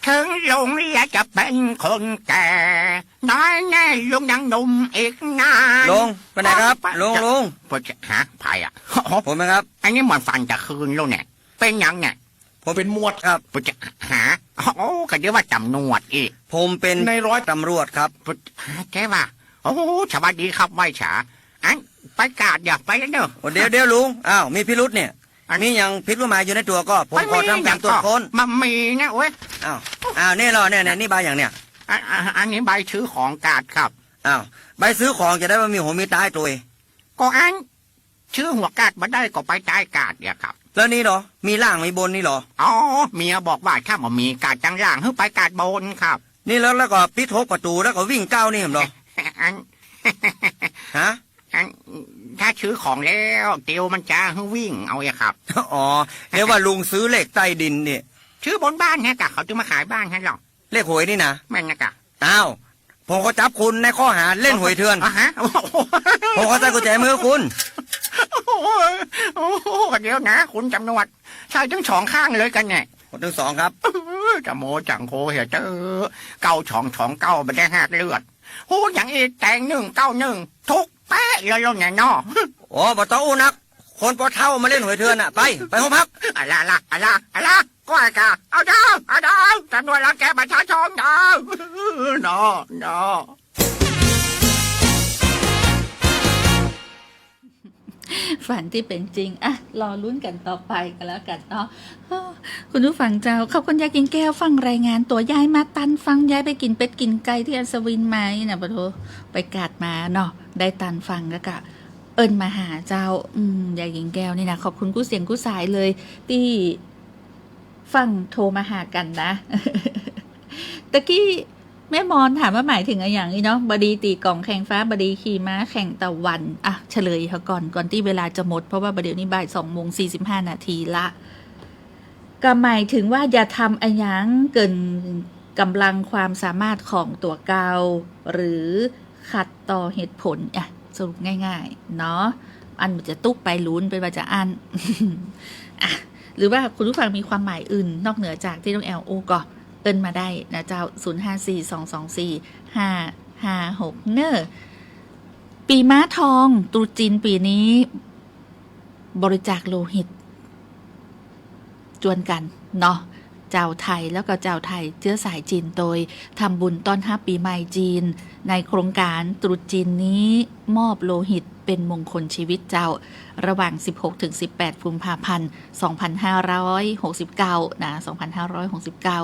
ถึงลุงแล้วจะเป๋นคนแก่ น้อยแน่ลุงยังหนุ่มอีกนาน ลุง ไปไหนครับ อ๋อ ไป ลุง จะ ลุง ไปจะ ฮะ ใผอะ ผมนะครับ อันนี้มันฝันจะคืนแล้วเนี่ย เป๋นหยังเนี่ย ผมเป๋นหมวดครับ ไปจะ ฮะ โอ้ ก็เดี๋ยวว่าต๋ำรวจอีก ผมเป๋นนายร้อยต๋ำรวจครับ ไป ฮะ แกว่า โอ้ สวัสดีครับ ไหว้สา อัน ไปกาดอย่าไปแล้วเนอะ โอ้ เดี๋ยว เดี๋ยวลุง อ้าว มีพิรุธเนี่ย อัน มีหยังผิดกฎหมายอยู่ในตั๋วก่อ ผมขอทำการตรวจค้น บ่มีนะเว้ย อ้าว อ้าว นี่เหรอ เนี่ย เนี่ย นี่ใบหยังเนี่ย อัน อัน อันนี้ใบซื้อของกาดครับ อ้าว ใบซื้อของจะได้ว่ามีหัวมีต๋าตวย ก็อัน ซื้อหัวกาดบ่ได้ก็ไปตวยกาดเนี่ยครับ แล้วนี่เหรอ มีล่างมีบนนี่เหรอ อ๋อ เมียบอกว่าถ้าบ่มีกาดตังล่างหื้อไปกาดบนครับ นี่แล้ว แล้วก็ปิดหกประตู๋ แล้วก็วิ่งเก้านี่เหรอ อัน ฮะ อัน ถ้าซื้อของแล้วเตียวมันจะหื้อวิ่งเอาอะครับ อ๋อ เรียกว่าลุงซื้อเลขใต้ดินนี่ ซื้อบนบ้านฮะกะ เขาจะมาขายบ้านฮะหรอ เลขหวยนี่นะ แม่นนะกะ อ้าว ผมก็จับคุณในข้อหาเล่นหวยเถื่อน อ่ะฮะ ผมก็ใส่กุญแจมือคุณ โอ้โห โอ้โห เดี๋ยวนะ คุณต๋ำรวจ ใส่ตึงสองข้างเลยกันเนี่ย ผมตึงสองครับ เออ จะโม้จังโคเหียเจ้อ เก้าสองสองเก้า บ่ได้หักเลือด ฮู้หยังอีก แตงหนึ่งเก้าหนึ่ง ถูกเป๊ะเลยเนี่ยเนาะ โอ้ บ่ต้องอู้นัก คนปอเฒ่ามาเล่นหวยเถื่อนน่ะ ไป ไปโฮงพัก อะละละ อะละ อะละ ก้อยกา เอาเด้อ เอาเด้อ ต๋ำรวจรังแกประชาชนเด้อ เนาะ เนาะ ฝันตี้เป๋นจริง อ่ะ รอลุ้นกั๋นต่อไปกั๋นแล้วกั๋นเนาะ คุณผู้ฟังเจ้า ขอบคุณยายกิ่งแก้ว ฟังรายงานตั๋ว ยายมาตันฟัง ยายไปกิ๋นเป็ดกิ๋นไก่ตี้อัศวินมานี่นะ ปะโถ ไปกาดมาเนาะ ได้ตันฟังแล้วก็ เอิ้นมาหาเจ้า อืม ยายกิ่งแก้วนี่นะ ขอบคุณกู้เสียงกู้สายเลย ตี้ ฟั่งโทรมาหากั๋นนะ ตะกี้แม่มอนถามว่าหมายถึงอะหยังอี้เนาะ บ่ดีตี๋ก๋องแข่งฟ้า บ่ดีขี่ม้าแข่งตะวัน อ่ะ เฉลยเหียก่อน ก่อนตี้เวลาจะหมด เพราะว่าบ่าเดี่ยวนี้บ่ายสองโมงสี่สิบห้านาทีละ ก็หมายถึงว่าอย่าทำอะหยังเกินก๋ำลังความสามารถของตั๋วเก่า หรือขัดต่อเหตุผล อ่ะ สรุปง่ายๆ เนาะ อันมันจะตุ๊กไปลุ้นไปว่าจะอั้น อ่ะ หรือว่าคุณผู้ฟังมีความหมายอื่นนอกเหนือจากตี้น้องแอลอู้ก็เอิ้นมาได้นะเจ้า ศูนย์ห้าสี่สองสองสี่ห้าห้าหก เน่อ ปี๋ม้าทอง ตรุษจีนปี๋นี้ บริจาคโลหิต จวนกั๋นเนาะ จาวไทยแล้วก็จาวไทยเจื้อสายจีน โตยทำบุญต้อนฮับปี๋ใหม่จีน ในโครงก๋านตรุษจีนนี้มอบโลหิตเป๋นมงคลจีวิตเจ้า ระหว่างสิบหกถึงสิบแปดกุมภาพันธ์สองพันห้าร้อยหกสิบเก้า นะ สองพันห้าร้อยหกสิบเก้า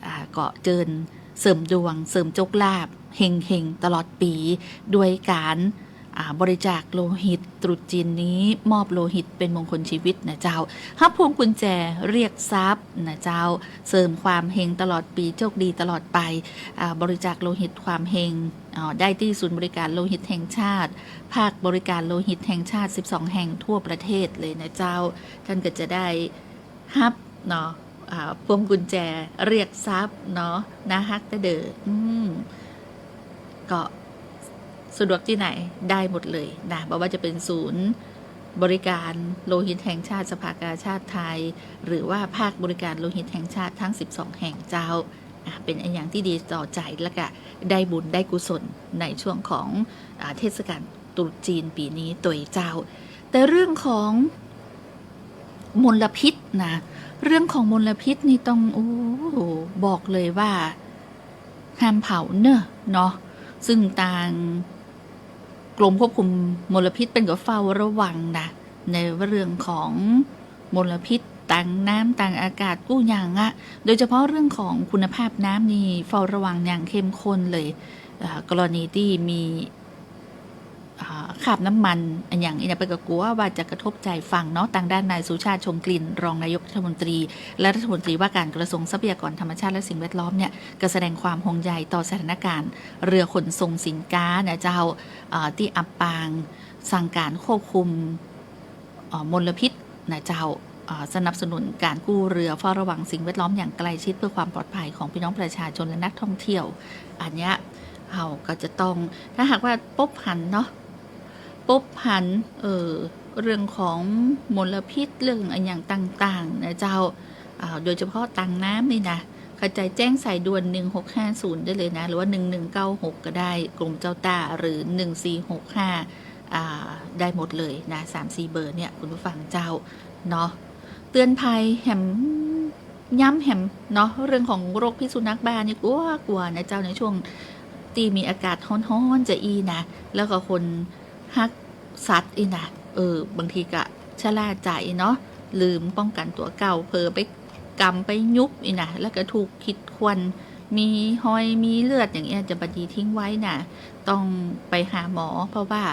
อ่า ก็เจิญเสริมดวง เสริมโจคลาภ เฮงๆ ตลอดปี๋ ด้วยก๋าน อ่า บริจาคโลหิตตรุษจีนนี้ มอบโลหิตเป๋นมงคลจีวิตนะเจ้า ฮับพวงกุญแจเรียกทรัพย์นะเจ้า เสริมความเฮงตลอดปี๋ โจคดีตลอดไป อ่า บริจาคโลหิตความเฮง อ่า ได้ตี้ศูนย์บริการโลหิตแห่งชาติ ภาคบริการโลหิตแห่งชาติสิบสองแห่งทั่วประเทศเลยนะเจ้า ต้านก็จะได้ฮับเนาะ อ่า พวงกุญแจเรียกทรัพย์เนาะ น่าฮักแต๊เด้อ อืม ก็สะดวกตี้ไหนได้หมดเลยนะ บ่ว่าจะเป๋นศูนย์บริการโลหิตแห่งชาติสภากาชาดไทย หรือว่าภาคบริการโลหิตแห่งชาติทั้งสิบสองแห่งเจ้า อ่ะ เป๋นอะหยังตี้ดีต่อใจ๋ แล้วก็ได้บุญได้กุศลในช่วงของ อ่า เทศกาลตรุษจีนปี๋นี้โตยเจ้า แต่เรื่องของมลพิษนะ เรื่องของมลพิษนี่ต้อง โอ้ บอกเลยว่า ห้ามเผาเน่อเนาะ ซึ่งตางกรมควบคุมมลพิษเปิ้นก็เฝ้าระวังนะ ในเรื่องของมลพิษตางน้ำตางอากาศกู้อย่างอะ โดยเฉพาะเรื่องของคุณภาพน้ำนี่เฝ้าระวังอย่างเข้มข้นเลย เอ่อ กรณีตี้มี อ่า คราบน้ำมันอะหยังอี้นะ เปิ้นก็กั๋วว่าจะกระทบใจ๋ฟังเนาะ ตางด้านนายสุชาติ ชมกลิ่น รองนายกรัฐมนตรี และรัฐมนตรีว่าการกระทรวงทรัพยากรธรรมชาติและสิ่งแวดล้อมเนี่ย ก็แสดงความห่วงใยต่อสถานการณ์เรือขนส่งสินค้านะเจ้า อ่า ตี้อับปาง สั่งก๋านควบคุม เอ่อ มลพิษนะเจ้า เอ่อ สนับสนุนก๋านกู้เรือ เฝ้าระวังสิ่งแวดล้อมอย่างใกล้ชิดเพื่อความปลอดภัยของพี่น้องประชาชนและนักท่องเที่ยว อันเนี้ยเฮาก็จะต้อง ถ้าหากว่าปบหันเนาะ ปบหัน เอ่อ เรื่องของมลพิษ เรื่องอะหยังต่างๆ นะเจ้า อ่า โดยเฉพาะตางน้ำนี่นะ เข้าใจ๋แจ้งสายด่วนหนึ่งหกห้าศูนย์ได้เลยนะ หรือว่าหนึ่งหนึ่งเก้าหกก็ได้ กรมเจ้าต้า หรือหนึ่งสี่หกห้า อ่า ได้หมดเลยนะ สามสี่เบอร์เนี่ย คุณผู้ฟังเจ้า เนาะ เตือนภัยแหม ย้ำแหมเนาะ เรื่องของโรคพิษสุนัขบ้านี่กั๋วๆ นะเจ้า ในช่วงตี้มีอากาศฮ้อนๆ จะอี้นะ แล้วก็คนฮักสัตว์อี้นะ เออ บางทีก็ชะล่าใจ๋เนาะ ลืมป้องกั๋นตั๋วเก่า เผลอไปกำไปยุบอี้นะ แล้วก็ถูกขีดข่วน มีฮอย มีเลือดอย่างเงี้ย จะบ่ดีทิ้งไว้นะ ต้องไปหาหมอ เพราะว่า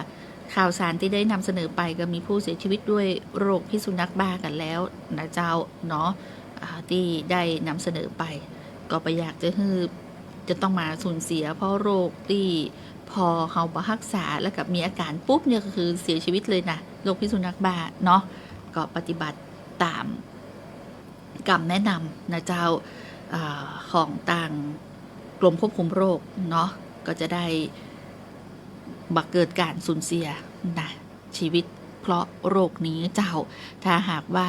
ข่าวสารตี้ได้นำเสนอไปก็มีผู้เสียชีวิตด้วยโรคพิษสุนัขบ้ากั๋นแล้วนะเจ้าเนาะ อ่า ตี้ได้นำเสนอไป ก็บ่อยากจะหื้อ จะต้องมาสูญเสียเพราะโรคตี้พอเฮาบ่ฮักษาแล้วก็มีอาการปุ๊บเนี่ยก็คือเสียชีวิตเลยนะ โรคพิษสุนัขบ้าเนาะ ก็ปฏิบัติต๋าม กำแนะนำนะเจ้า อ่า ของตางกรมควบคุมโรคเนาะ ก็จะได้บ่เกิดก๋านสูญเสียนะ ชีวิตเพราะโรคนี้เจ้า ถ้าหากว่า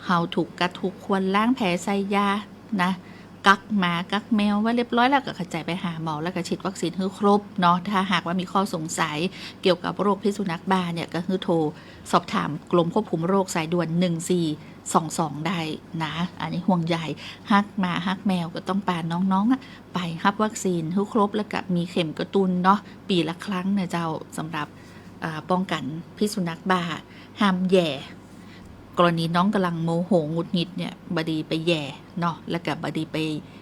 เฮาถูกกัดถูกข่วน ล้างแผลใส่ยานะ กักหมากักแมวไว้เรียบร้อยแล้วก็เข้าใจ๋ไปหาหมอ แล้วก็ฉีดวัคซีนหื้อครบเนาะ ถ้าหากว่ามีข้อสงสัยเกี่ยวกับโรคพิษสุนัขบ้าเนี่ย ก็หื้อโทรสอบถามกรมควบคุมโรคสายด่วนหนึ่งสี่ สองสองได้นะ อันนี้ห่วงใย ฮักหมาฮักแมวก็ต้องปาน้องๆ อะ ไปฮับวัคซีนหื้อครบ แล้วก็มีเข็มกระตุ้นเนาะ ปี๋ละครั้งนะเจ้า สำหรับ อ่า ป้องกั๋นพิษสุนัขบ้า ห้ามแหย่ กรณีน้องก่ำลังโมโหหงุดหงิดเนี่ย บ่ดีไปแหย่เนาะ แล้วก็บ่ดีไป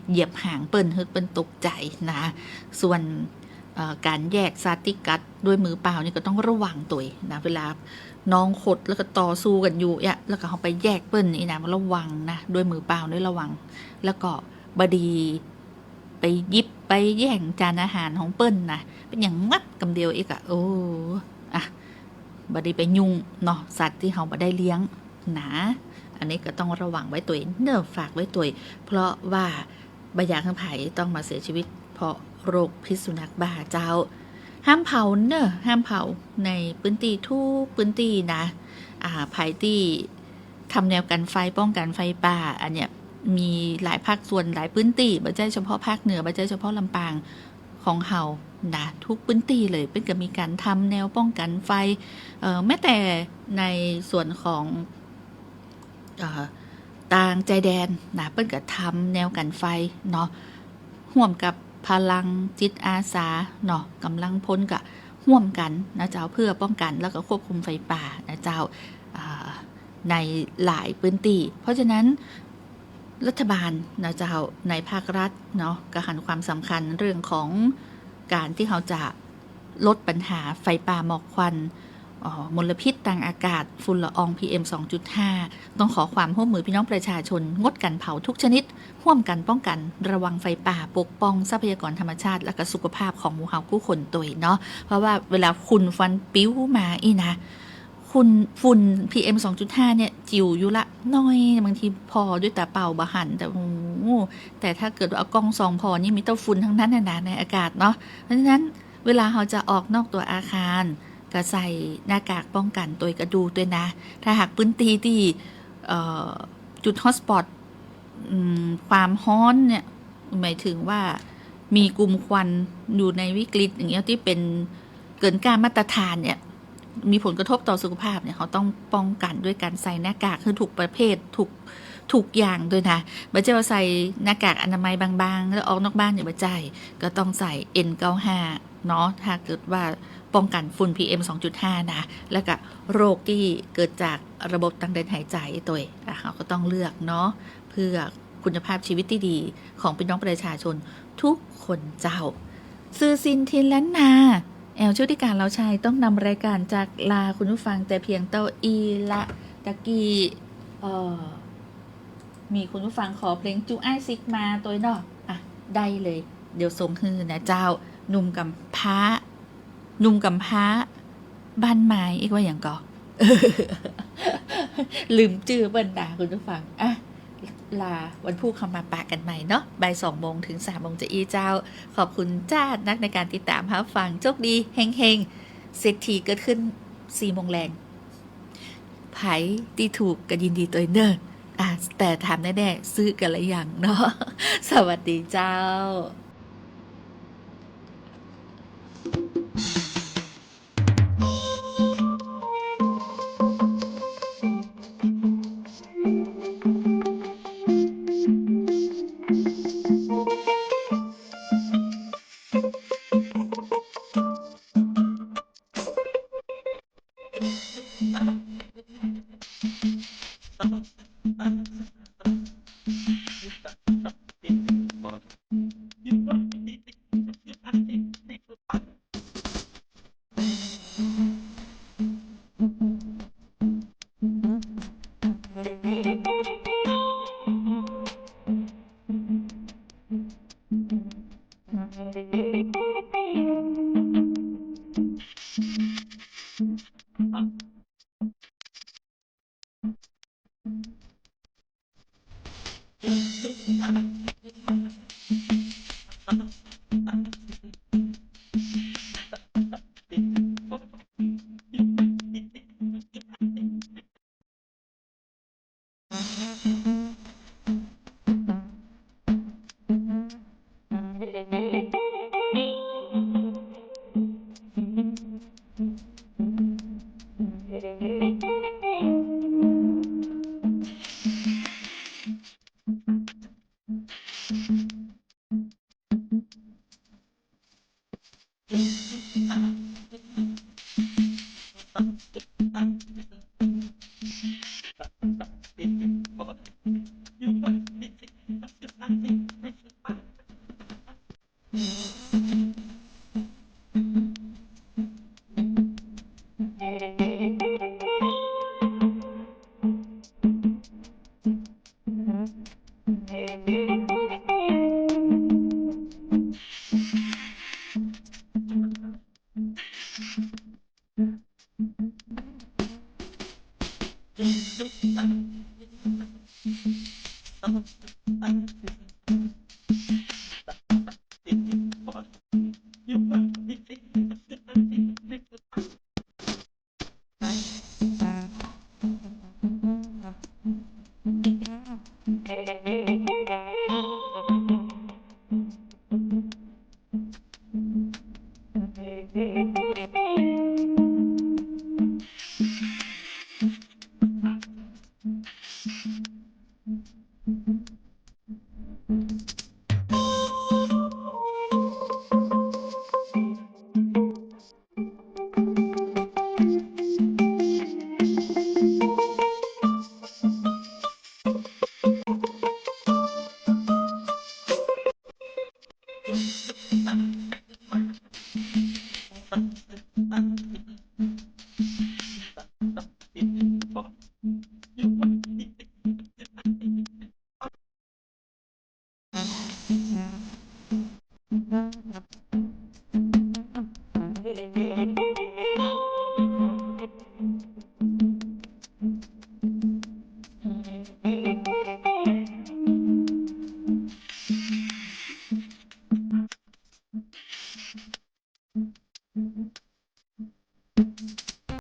เหยียบหางเปิ้น หื้อเปิ้นตกใจ๋นะ ส่วน เอ่อ ก๋านแยกสัตว์ตี้กัดด้วยมือเปล่านี่ก็ต้องระวังตวยนะ เวลา นองขดแล้วก็ต่อสู้กั๋นอยู่เอี้ย แล้วก็เฮาไปแยกเปิ้นนี่นะ ระวังนะ ด้วยมือเปล่านี่ระวัง แล้วก็บ่ดีไปหยิบไปแย่งจานอาหารของเปิ้นนะ เป๋นหยังงับกำเดียวอีกอะ โอ้ อะ บ่ดีไปยุ่งเนาะ สัตว์ตี้เฮาบ่ได้เลี้ยงนะ อันนี้ก็ต้องระวังไว้ตวยเน่อ ฝากไว้ตวย เพราะว่าบ่อยากหื้อใผต้องมาเสียชีวิตเพราะโรคพิษสุนัขบ้าเจ้า ห้ามเผาเน่อ ห้ามเผาในปื้นตี้ ทุกปื้นตี้นะ อ่า ใผตี้ทำแนวกั๋นไฟ ป้องกั๋นไฟป่า อันเนี้ยมีหลายภาคส่วน หลายปื้นตี้ บ่ใจ้เฉพาะภาคเหนือ บ่ใจ้เฉพาะลำปางของเฮานะ ทุกปื้นตี้เลย เปิ้นก็มีก๋านทำแนวป้องกั๋นไฟ เอ่อ แม้แต่ในส่วนของ เอ่อ ตางจายแดนนะ เปิ้นก็ทำแนวกั๋นไฟเนาะ ฮ่วมกับพลังจิตอาสาเนาะ ก๋ำลังพลก็ฮ่วมกั๋นนะเจ้า เพื่อป้องกั๋นแล้วก็ควบคุมไฟป่านะเจ้า อ่า ในหลายปื้นตี้ เพราะฉะนั้นรัฐบาลนะเจ้า ในภาครัฐเนาะ ก็หันความสำคัญเรื่องของก๋านตี้เฮาจะ ลดปัญหาไฟป่าหมอกควัน เอ่อ มลพิษตางอากาศ ฝุ่นละออง พีเอ็ม สองจุดห้า ต้องขอความฮ่วมมือพี่น้องประชาชน งดกั๋นเผาทุกชนิด ฮ่วมกั๋นป้องกั๋น ระวังไฟป่า ปกป้องทรัพยากรธรรมชาติ และก็สุขภาพของหมู่เฮากู้คนตวยเนาะ เพราะว่าเวลาฝุ่นควันปิ้วมาอี้นะ ฝุ่น ฝุ่น พีเอ็ม สองจุดห้า เนี่ย จิ๋วอยู่ละน้อย บางทีผ่อด้วยต๋าเปล่าบ่หัน แต่ โอ้โห แต่ถ้าเกิดว่าเอาก้องส่องผ่อนี่มีแต่ฝุ่นตังนั้นน่ะนะ ในอากาศเนาะ เพราะฉะนั้น เวลาเฮาจะออกนอกตั๋วอาคาร ก็ใส่หน้ากากป้องกั๋นตวยก็ดูตวยนะ ถ้าหากปื้นตี้ตี้ เอ่อ จุดฮอตสปอต อืม ความฮ้อนเนี่ย หมายถึงว่ามีกลุ่มควันอยู่ในวิกฤตอย่างเงี้ย ตี้เป๋นเกินก้ามาตรฐานเนี่ย มีผลกระทบต่อสุขภาพเนี่ย เฮาต้องป้องกั๋นด้วยก๋านใส่หน้ากากหื้อถูกประเภท ถูก ถูกอย่างตวยนะ บ่ใจ้ว่าใส่หน้ากากอนามัยบางๆ แล้วออกนอกบ้านเนี่ย บ่ใจ้ ก็ต้องใส่ เอ็น เก้าห้า เนาะ ถ้าเกิดว่าป้องกั๋นฝุ่น พีเอ็ม สองจุดห้า นะ แล้วก็โรคตี้เกิดจากระบบตางเดินหายใจ๋ตวย อ่ะ เฮาก็ต้องเลือกเนาะ เพื่อคุณภาพชีวิตตี้ดีของพี่น้องประชาชนทุกคนเจ้า ซื่อสิ้นถิ่นล้านนา แอล ชุติการ ลาวชัย ต้องนำรายการจากลาคุณผู้ฟังแต่เพียงเต้าอี้ละ ตะกี้ เอ่อ มีคุณผู้ฟังขอเพลงจู้อ้ายซิกมาตวยเนาะ อ่ะ ได้เลย เดี๋ยวส่งหื้อนะเจ้า หนุ่มก๋ำพร้า หนุ่มก๋ำพร้า บ้านไม้ เอ๊ะ ว่าหยังก่อ ลืมจื้อเปิ้นนะคุณผู้ฟัง อ่ะ ลาวันพูกเฮามาปะกั๋นใหม่เนาะ บ่ายสองโมงถึงสามโมงจะอี้เจ้า ขอบคุณจ้านักในก๋านติดต๋ามฮับฟัง โชคดี เฮงๆ เศรษฐีเกิดขึ้นสี่โมงแลง ใผตี้ถูกก็ยินดีตวยเน่อ อ่ะ แต่ถามแน่ๆ ซื้อกั๋นละหยังเนาะ สวัสดีเจ้า